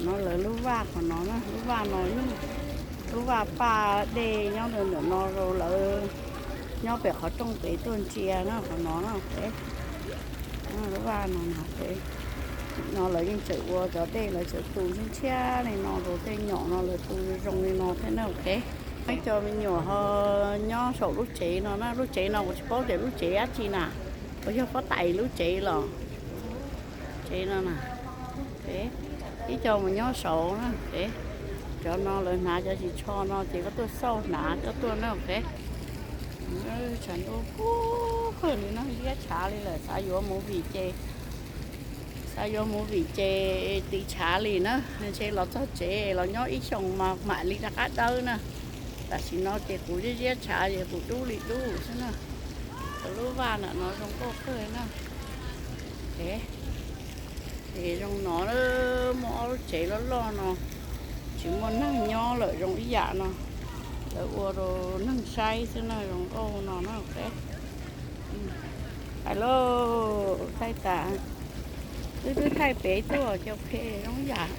No lawv lub vaj qhov no na, lub vaj no yog lub vaj paj dej nyob ntawm no rau lawv nyob pem qhov rooj pem tuaj ntsia na qhov no na. Lub vaj no, no lawv yeej tseem ua cov dej lawv tseem tu ntshiab ntshiab li no rau tej nyom no lawv tu zoo li no thiab na. Ib co me nyuam ho nyob saum lub tsev no na, lub tsev no kuv tsis paub tias lub tsev dab tsi na, uas yog pob tais lub tsev los tsev no na. Ib co mus nyob saud na. Cov no lawv hnav cov ris tsho no ces koj tuaj xauj hnav koj tuaj na. Tshav ntuj kub kawg li no, ziab tshav li lawm, xav yuav mus vim ces, xav yuav mus vim ces tiv tshav li na. Ntshe los txog tsev los nyob ib xyoos mas mam li rov qab dawb na. Tam sim no ces kuv ziab ziab tshav ces kuv dub li dub xwb na. Lub vaj ntawm no zoo nkauj kawg na. Ces zoo no, muaj ob lub tsev loj loj no, tsis muaj neeg nyob lawm, zoo ib yam no, lawv ua rau neeg saib xwb na, zoo nkauj no na. Hais lauj, thaij tas, wb twb thaij pem tuaj ces zoo ib yam.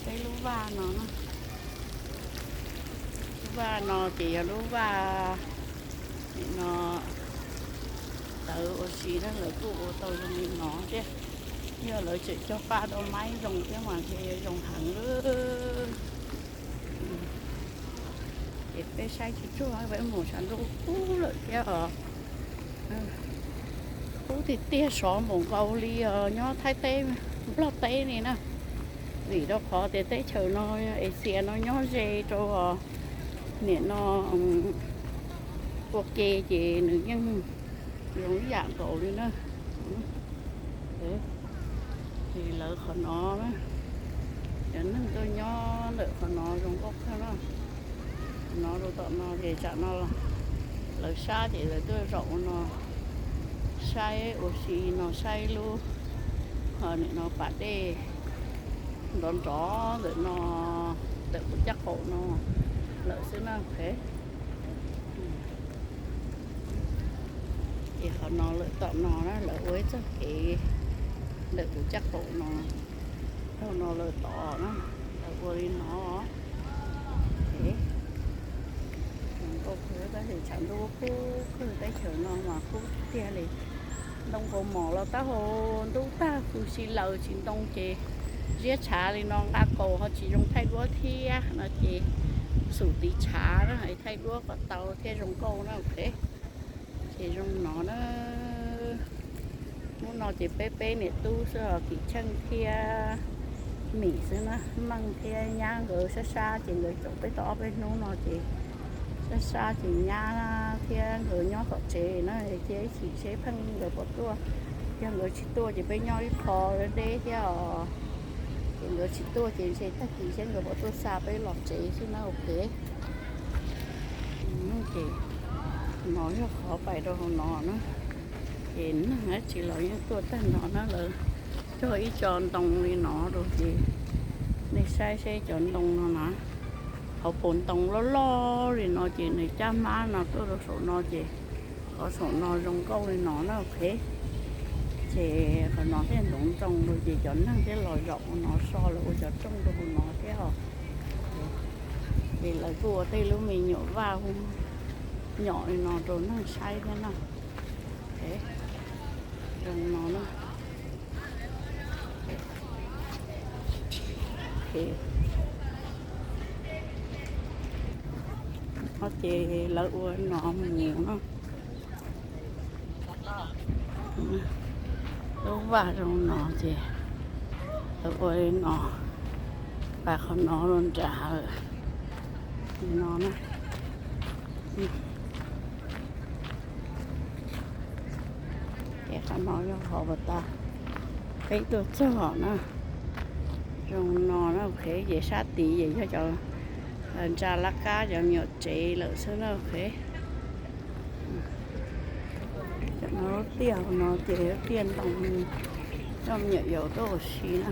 Saib lub vaj no, lub vaj no ces yog lub vaj no tawv ua si na, lawv kuj ua tau zoo li no thiab. Yog lawv tseem cog paj rau maib zoo thiab mas ntshe zoo heev lawm. Ces peb saib tsis tsuag, peb mus tshav ntuj kub lawm thiab os. Kub tiag tiag, sov npaum nkaus li os nyob Thaib teb, Nplog teb li na. Vim rau qhov tias teb chaws no, Asia no nyob ze rau nim no ua ke ces nws yeej zoo ib yam nkaus li na. Ces lawv qhov no, cov neeg tuaj nyob ntawm qhov no zoo nkauj kawg na. No rau tom no ces tsam no lawv sab ces lawv tuaj zaum no saib ua si no, saib lub, nim no pas dej nrov nrov ntawm no, ntawm kuv caj qaum no lawm xwb na. Ces qhov no lawm tom no na, lawv ua ib txoj kev ntawm kuv caj qaum no, dhau no lawm tom na, lawv ua li no. Zoo nkauj kawg, tab sis tshav ntuj kub kawg, teb chaws no mas kub tiag tiag li. Ntoo kaus mom los taub hau ntub tag huv si lawm, tsis ntoo ces ziab tshav li no nqa kaus ho tsis zoo thaij duab thiab no ces xum tiv tshav na, thaij duab kom tau thiaj zoo nkauj na. Ces zoo no na. Hnub no ces peb peb niam tub xwb os, Kim Cheej thiab Mim xwb na. Meej thiab nyab nkawd sab sab ces nkawd caum peb tau ob peb hnub no ces sab sab ces nyab thiab nkawd nyob tom tsev na, cia ib chim seb pheej nkawd puas tuaj. Yog nkawd tsis tuaj ces peb nyob ib qho deb deb thiab os. Ces nkawd tsis tuaj ces ntshe tag kis seb nkawd puas tuaj xa peb los tsev xwb na. Ok. Ces no yog qhov pais rau hauv no na. Ces neeg dab tsi los yeej tuaj tag no na, lawv cog ib co ntoo li no rau ces nej saib seb cov ntoo no na, hauv paus ntoo loj loj li no ces nws caj hmab no tuaj rau saum no ces qhov saum no zoo nkauj li no na. Ok. Ces qhov no thiaj ntxoov ntxoo rau ces cov neeg thiaj los zaum hauv no so lawv ua cov rooj rau hauv no thiab os. Ces lawv kuj ua tej lub me nyuam vaj nyom li no rau neeg saib thiab na. Zoo no na. No ces lawv ua no mus na. Lub vaj zoo no ces lawv ua li no, pas qhov no rau nrad lawm. Li no na. Ces qhov no yog qhov uas tas peb tuaj txog na. Zoo no na. Ok, ces sab tid ces yog cov ntsa laj kab cov me nyuam tsev lawm xwb na. Ok. Cov no lub tiaj no ces lub tiaj ntoo, coj me nyuam yaus tuaj ua si na.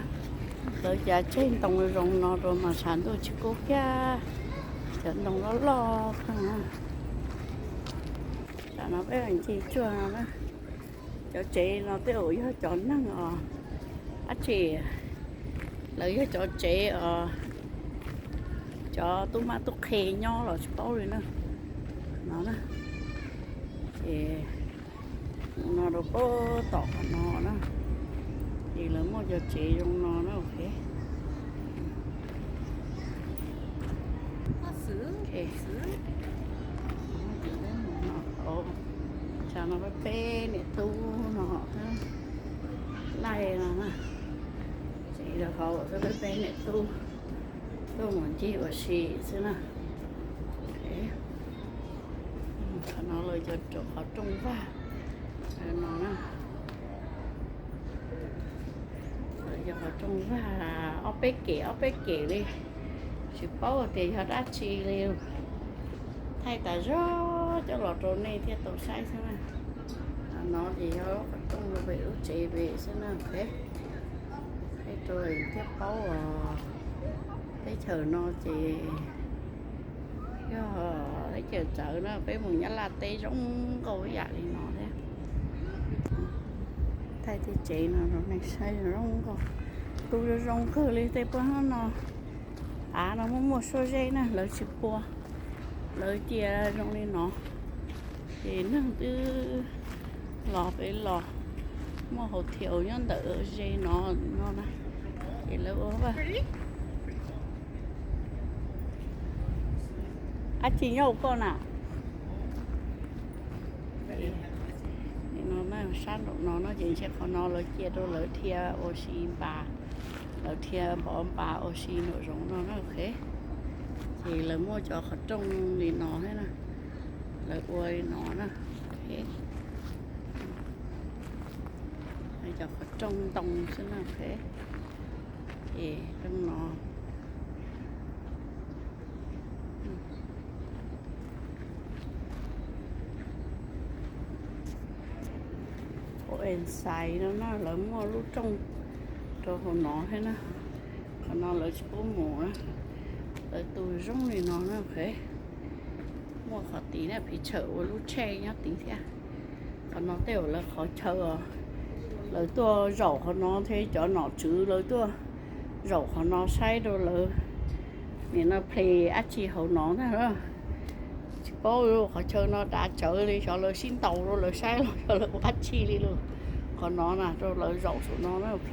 Lawv cav tseg ntoo zoo no rau mas tshav ntuj tsis kub kiag. Cov ntoo loj loj kawg na. Tam no peb ncig tsuag no na. Cov tsev no tej zaum yog cov neeg os, dab tsi, lawv yog cov tsev os, cov tub mab tub qhe nyob los tsis paub li na. No na, ces no rau pem tom qhov no na, ces lawv muaj cov tsev zoo no na. Ok, tsam no peb niam tub no laij no na, tsev rau hauv xwb, peb peb niam tub tuaj mus ncig ua si xwb na. Qhov no lawv cov qhov rooj vag no na. Lawv cov qhov rooj vag ob peb kem ob peb kem li, tsis paub tias yog dab tsi li. Thaij tas zog coj los rau nej thiaj tau saib xwb na. No ces yog qhov rooj rau pem lub tsev pem xwb na. Thaij rau thiaj paub os. Teb chaws no ces yog teb chaws txawv na, peb mus Nyab Laj teb zoo nkauj ib yam li no thiab. Thaij tej tsev no rau nej saib zoo nkauj, tu zoo zoo kawg li. Tej pab no av no muaj muaj suab zeb na, lawv tsis pua, lawv cia zoo li no. Ces neeg twb los pem los, muaj hauv thiaus nyob ntawm ze no no na, ces lawv ua vaj. Dab tsi nyob hauv koj na? No sab nraum no no ces ntshe qhov no lawv cia rau lawv dhia ua si npas, lawv dhia npov npas ua si nraum zoov no na. Ok, ces lawv muaj cov qhov rooj li no thiab na, lawv ua li no na. Cov qhov rooj ntoo xwb na. Ok, ces rooj no ua ntxhais no na, lawv muaj lub rooj rau hauv no thiab na. Qhov no lawv tsis pub mus na, lawv tu zoo li no na. Ok, muaj qhov tid na, pis tshawm ua lub tshej nyob tid thiab. Qhov no tej zaum lawv qhov chaw os, lawv tuaj zaum qhov no thiab cov nom tswv lawv tuaj zaum qhov no saib rau lawv nim no plis dab tsi hauv no ntag. Tsis paub li, qhov chaw no dav tsawv li, xyov lawv sib ntaus rau lawv saib los xyov lawv ua dab tsi li lawm. Qhov no na rau lawv zaum saum no na. Ok,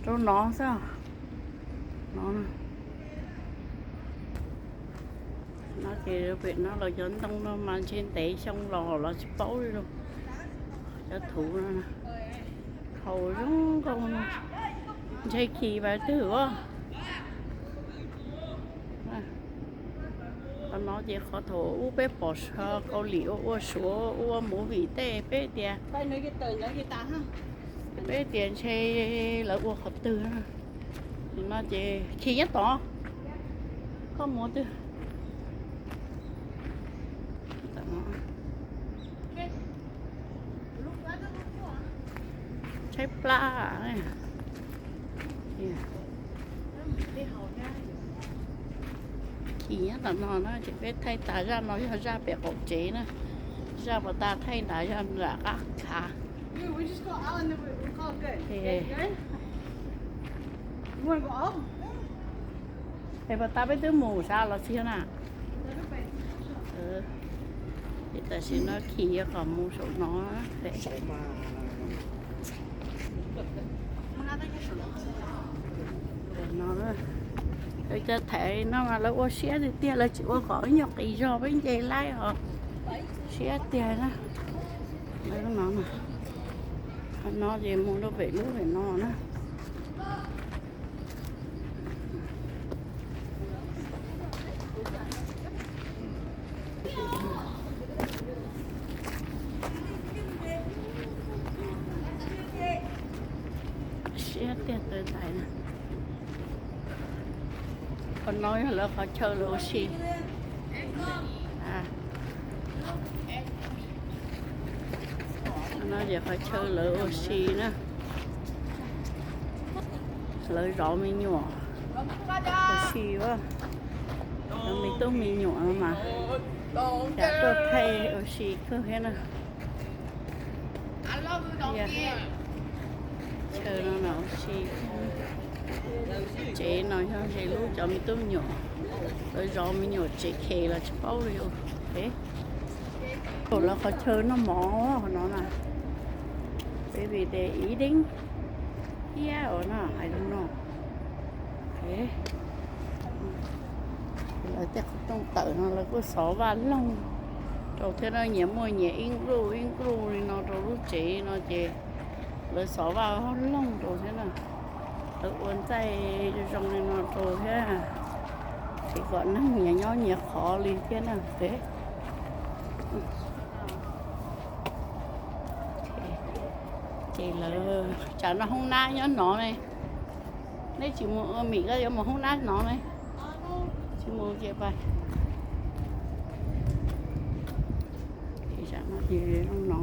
rau no xwb. No, no ces pem no lawv cov ntoo no mas ntshe ntev xyoo los los tsis paub li lawm. Cov thuv no, haus zoo nkauj, ntshe khi vas twg a. Qhov no ces qhov thaum ub peb pom Kaus Lim ua ua Suav ua movie tej peb tias, peb tias ntshe lawv ua qhov twg. No ces khi nyob tod, koj mus twg. Tshaib plab. Khi nyob tom no na ces peb thaij tas zaj no yog zaj pem qaum tsev na, zaj puas tas thaij nrad yog nram qab khav. Es puas tas peb twb mus sav los tsis yog na. Ces tam sim no khi yuav kom mus saum no. Lawv cov thaiv no mas lawv ua siab tiag tiag, lawv tsis ua kom ib nyuag qis zog peb nce laib os. Siab tiag na. Lawv no, qhov no ces mus rau pem lub pem no na. Siab tiag tawv tais na. Qhov no yog lawv qhov chaw lawv ua si. No ces qhov chaw lawv ua si na. Lawv zov me nyuam ua si, lawv me tub me nyuam no mas cas tuaj thaij ua si kawg thiab na. Chaw no no si, tsev no yog ze lub cov me tub me nyuam, lawv zov me nyuam tsev khes los tsis paub li. Lawv qhov chaw noj mov no na, baby they eating here or not, I don't know. Lawv tej qhov rooj tawm no lawv kuj xov vaj loog rau thiab na, nyias muaj nyias ib nruj ib nruj li no rau lub tsev no ces lawv xov vaj loog rau thiab na. Lawv ua ntxaij zoo zoo li no rau thiab, ces kom neeg nyias nyob nyias qhov li thiab na. Ces lawv tsam no hoob nab nyob no ne, neb tsis mus ua mim koj yuav mus hoob nab no ne? Tsis mus ces pais. Ces tsam no ces zoo no,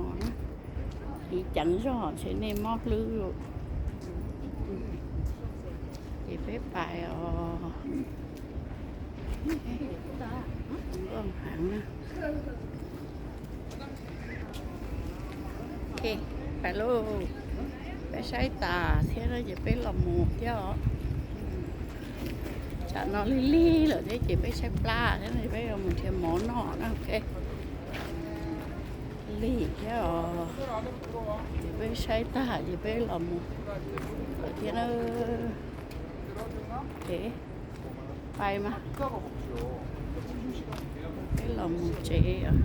tiv ceev zog ntshe nej mob hlwb. Ces peb pais os. Pais lauj, peb saib tas thiab ces peb los mus thiab os. Tsam no lig lig lawm thiab ces peb tshaib plab thiab peb yuav mus nrhiav mov noj na. Lig thiab os, ces peb saib tag ces peb los mus lawm thiab na. Ces pais mas, peb los mus tsev os.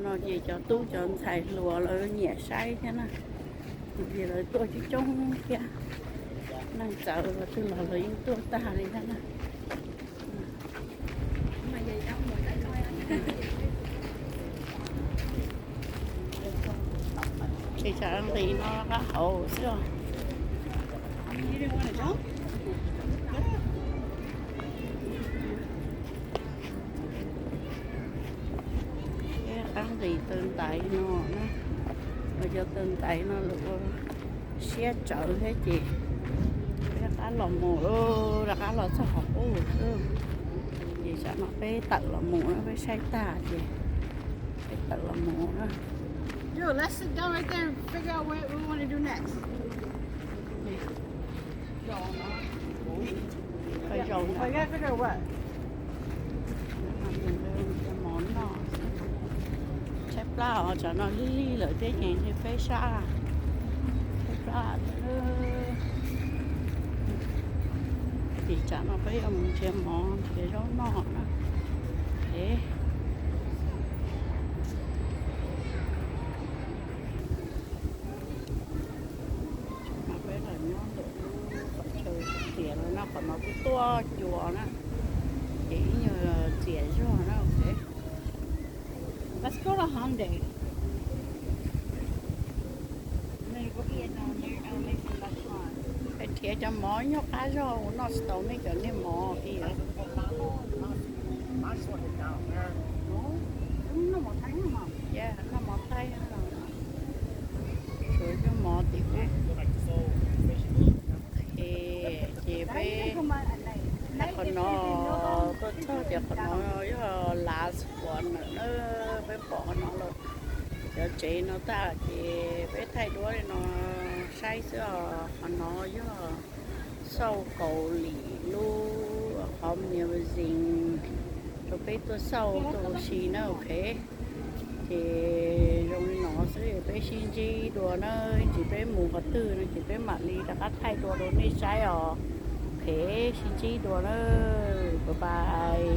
No ces cov tub cov ntxhais hluas lawv nyiam saib thiab na, ces lawv tuaj coob coob thiab. Neeg txawv los twg los lawv yeej tuaj tag li thiab na. Ces tsam nqis no qab hauv xwb os. Peb qab nqis taw ntaiv no na, los cov taw ntaiv no lawv ua siab tsawv thiab ces peb qab los mus, rov qab los txog qhov qub xwb. Ces tsam no peb tawm los mus na, peb saib tag ces peb tawm los mus na. Yo, let's sit down right there and figure out what we want to do next. Qhov zaus ntawd. Mov noj, tshaib plab os, tsam no lig lig lawm thiab ces peb sab, tshaib plab. Ces tsam no peb yuav mus nrhiav mov nrhiav zaub noj na. Peb los nyob ntawm lub qhov chaw txias no, qhov no kuj tuaj cua na, ces ib nyuag txias zog na. Let's go to Hongdae. Nrhiav cov mov nyuaj qab zog noj tsis tau nej cov niag mov kiag. Noj mov thaib, suav cov mov tim ub. Ces peb qhov no tuaj txog ces qhov no yog last one na, peb pom qhov no lawm. Cov tsev no tag ces peb thaij duab li no saib xwb os. Qhov no yog xauj Kaus Lim lub qhov museum rau peb tuaj xauj tuaj ua si na, ok. Ces zoo li no xwb, peb sib ntsib dua na, ib ntsis peb mus qhov twg no ces peb mam li rov qab thaij dua rau nej saib os. Ok, sib ntsib dua na, bye bye.